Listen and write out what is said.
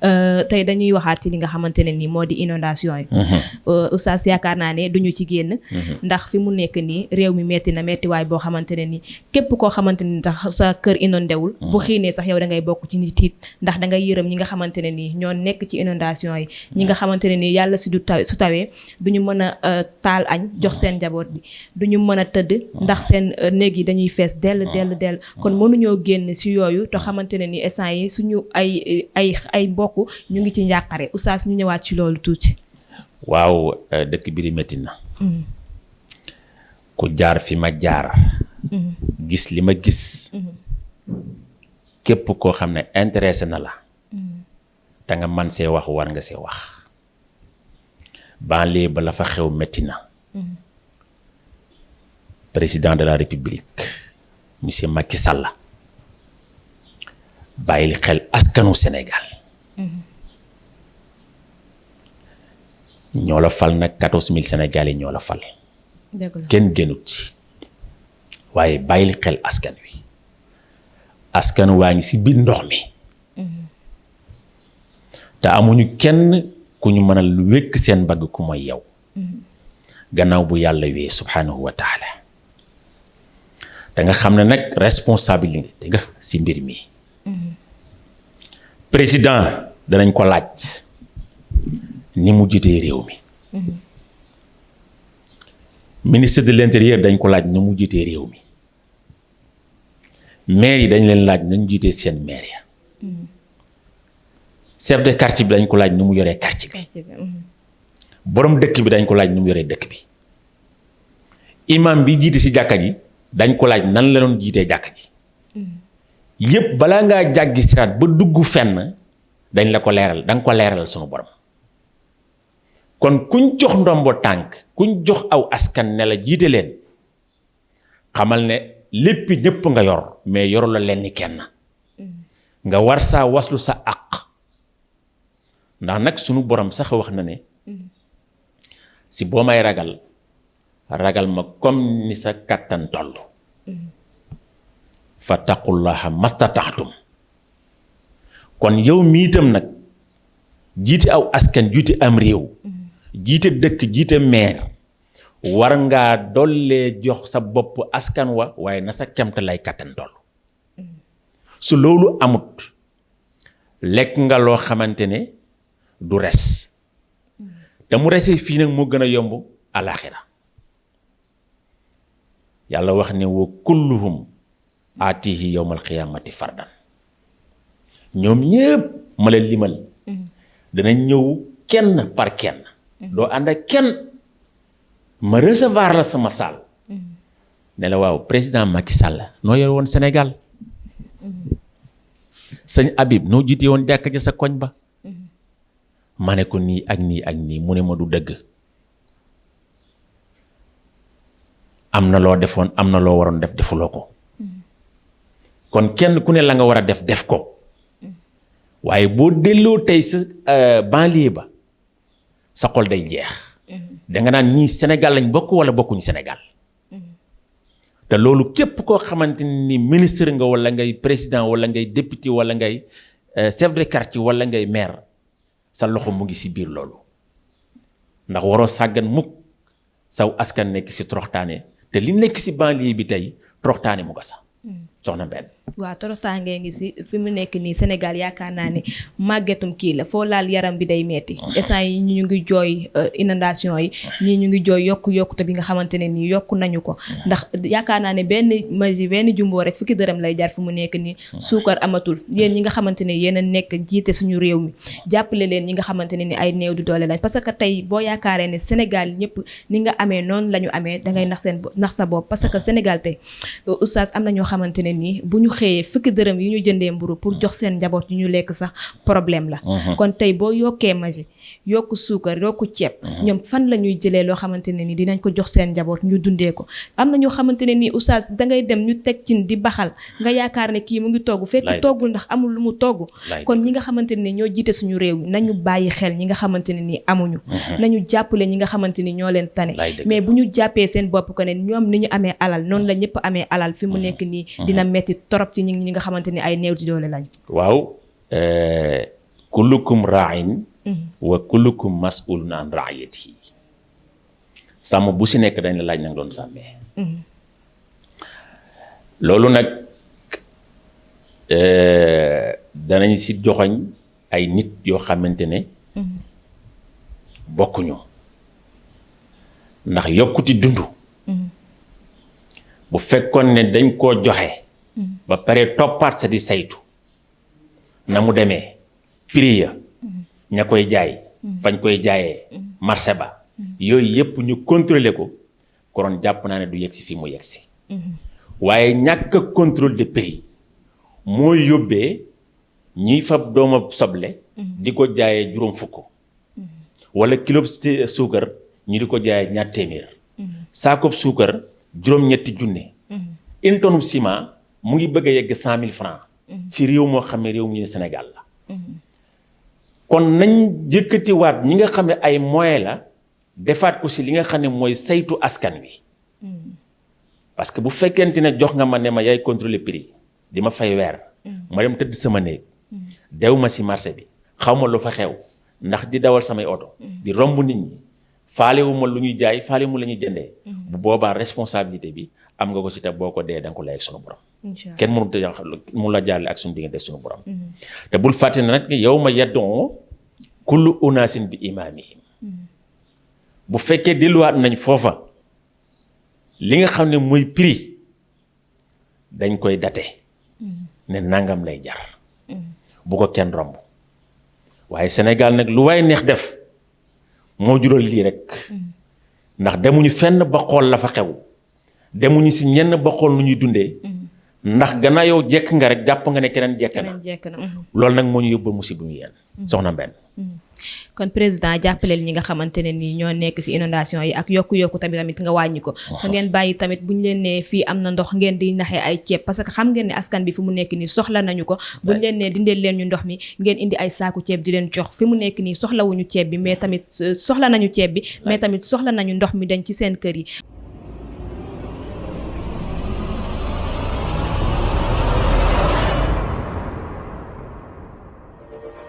tey dañuy waxaat ci li nga xamante ne nii moo di inondation yi. Oustaz yaakaar naa ne duñu ci génn. ndax fi mu nekk nii réew mi metti na mettiwaay boo xamante ne nii képp koo xamante ni tax sa kër inondé wul. bu xiinee sax yow da ngay bokk ci nit it ndax da ngay yërëm ñi nga xamante ne nii ñoo nekk ci inondation yi. ñi nga xamante ne nii yàlla si du taw su tawee du ñu mën a taal añ jox seen njaboot bi du ñu mën a tëdd ndax seen néeg yi dañuy fees dell kon mënuñoo génn si yooyu te xamante ne ni instant yi suñu ay mbokk ñu ngi ci njàqare Oustaz ñu ñëwaat ci loolu tuuti. waaw dëkk bi di métti na. ku jaar fi ma jaar. gis li ma gis. képp koo xam ne intéressé na la. te nga man see wax war nga see wax. banlieue ba la fa xew métti na. président de la république monsieur Macky Sall bàyyil xel askanu Sénégal. ñoo la fal nag 14000 Sénégalais ñoo la fal. kenn génnut ci waaye bàyyil xel askan wi askan waa ngi ci biir ndox mi. te amuñu kenn ku ñu mënal lu wékk seen mbagg ku mooy yow. gannaaw bu yàlla wee subhanahu wa taala. te nga xam ne nag responsabilité nga ci mbir mi. président danañ ko laaj ni mu jiitee réew mi. ministre de l'intérieur dañ ko laaj ni mu jiitee réew mi. maire yi dañ leen laaj nañ jiitee seen maire ya. chef de quartier bi dañ ko laaj ni mu yoree quartier bi. borom dëkk bi dañ ko laaj ni mu yoree dëkk bi. imam bi jiite ci jàkka ji dañ ko laaj nan la doon jiitee jàkka ji. yépp balaa ngaa jàggi siraat ba dugg fenn dañ la ko leeral danga ko leeral sunu borom. kon kuñ jox ndombo tànk kuñ jox aw askan ne la jiite leen xamal ne lépp ñépp nga yor mais yoru la leen ni kenn. nga war saa waslu sa àq. ndax nag sunu borom sax wax na ne si boo may ragal ma comme ni sa kàttan toll. fattaqullaha mastata'tum. kon yow mi itam nag jiite aw askan jiite am réew. jiite dëkk jiite meer war ngaa dollee jox sa bopp askan wa waaye na sa kemta lay kàttan toll. su loolu amut lekk nga loo xamante ne du res. te mu resee fii nag moo gën a yomb alaxira. yàlla wax ne wa kulluhum aatihi yawmal qiyaamati fardan. ñoom ñépp ma la limal. danañ ñëw kenn par kenn. doo ànd ak kenn. ma recevoir la sama saal. ne la waaw président Macky Sall noo yor woon Sénégal. sëñ Habib noo jiite woon jàkka ja sa koñ ba. ma ne ko nii ak nii ak nii mu ne ma du dëgg. am na loo defoon am na loo waroon def defuloo ko. kon kenn ku ne la nga war a def ko. waaye boo delloo tey sa banlieue ba sa xol day jeex. danga naan ñii Sénégal lañ bokk wala bokkuñu Sénégal. te loolu képp koo xamante ni ministre nga wala ngay président wala ngay député wala ngay chef de quartier wala ngay maire sa loxo mu ngi ci biir loolu. ndax waroo sàggan mukk saw askan nekk ci toroxtaane te li nekk ci banlieue bi tey toroxtaane mu ko sax. soxna benn. waaw toroxtaange ngi si fi mu nekk nii Sénégal yaakaar naa ne màggetum kii la foo laal yaram bi day metti instant yi ñu ngi jooy inondation yi ñii ñu ngi jooy yokkute bi nga xamante ne nii yokku nañu ko ndax yaakaar naa ne benn jumboo rek fukki dërëm lay jar fi mu nekk nii suukar amatul yéen ñi nga xamante ne yéen a nekk jiite suñu réew mi jàppale leen ñi nga xamante ne ni ay néew di doole lañ parce que tey boo yaakaaree ne Sénégal ñëpp ni nga amee noonu la ñu amee dangay nax sa bopp parce que Sénégal tey oustaz am na ñoo xamante ne nii bu ñu xëyee fukki dërëm yi ñu jëndee mburu pour jox seen njaboot yi ñu lekk sax problème la. kon tey boo yokkee maji yokku suukar yokku ceeb. ñoom fan la ñuy jëlee loo xamante ne ni dinañ ko jox seen njaboot ñu dundee ko am na ñoo xamante ne nii oustaz dangay dem ñu teg cin di baxal nga yaakaar ne kii mu ngi togg fekk toggul ndax amul lu mu togg. kon ñi nga xamante ne ñoo jiite suñu réew mi nañu bàyyi xel ñi nga xamante ne nii amuñu. nañu jàppale ñi nga xamante ni ñoo leen tane. mais bu ñu jàppee seen bopp ko ne ñoom ni ñu amee alal noonu la ñëpp amee alal fi mu nekk nii dina metti torop ci ñi nga xamante ni ay néew di doole lañ. waaw kullukum ra'in wa kullukum mas'ulun an ra'iyatihi sàmm bu si nekk dañ la laaj nag doon sàmmee loolu nag danañ si joxoñ ay nit yoo xamante ne bokkuñu ndax yokkuti dund bu fekkoon ne dañ koo joxe ba pare toppaat sa di saytu na mu demee prix ya ña koy jaay fañ koy jaayee marché ba yooyu yépp ñu contrôler ko konoon jàpp naa ne du yegsi fi mu yegsi waaye ñàkk a contrôle de prix moo yóbbee ñiy fab dooma soble di ko jaayee juróom fukk wala kilo suukar ñu di ko jaayee ñaar téeméer saakob suukar juróom-ñetti junne une tonne ciment mu ngi bëgg a yegg 100 000 francs ci réew moo xam ne réew mu ñu Sénégal la kon nañ jëkkatiwaat ñi nga xam ne ay moyens la defaat ko ci li nga xam ne mooy saytu askan wi parce que bu fekkente ne jox nga ma ne ma yaay contrôler prix di ma fay weer ma dem tëdd sama néeg dew ma ci marché bi xaw ma lu fa xew ndax di dawal samay oto di romb nit ñi faalewu ma lu ñuy jaay faalewu ma la ñuy jëndee bu boobaa responsabilité bi am nga ko ci te boo ko dee danga ko lay ak sunu borom kenn mënu la jaarle ak suñu diggante sunu borom te bul fàtte ne nag yow ma yeddon kullu unaasin bi imaamihim bu fekkee delluwaat nañ foofa li nga xam ne mooy prix dañ koy date ne nangam lay jar bu ko kenn romb waaye Sénégal nag lu waay neex def moo jural lii rek ndax demuñu fenn ba xool la fa xew demuñu si ñenn ba xool nu ñuy dundee ndax gannaaw yow jekk nga rek jàpp nga ne keneen jekk na loolu nag moo ñu yóbbu musiba mu yéen soxna Mbène kon président jàppaleel ñi nga xamante ne nii ñoo nekk ci inondation yi ak yokku tamit nga wàññi ko te ngeen bàyyi tamit bu ñu leen nee fii am na ndox ngeen di naxee ay ceeb parce que xam ngeen ne askan bi fi mu nekk nii soxla nañu ko bu ñu leen nee dindeel leen ñu ndox mi ngeen indi ay saaku ceeb di leen jox fi mu nekk nii soxlawuñu ceeb bi mais tamit soxla nañu ceeb bi mais tamit soxla nañu ndox mi dañ ci seen kër yi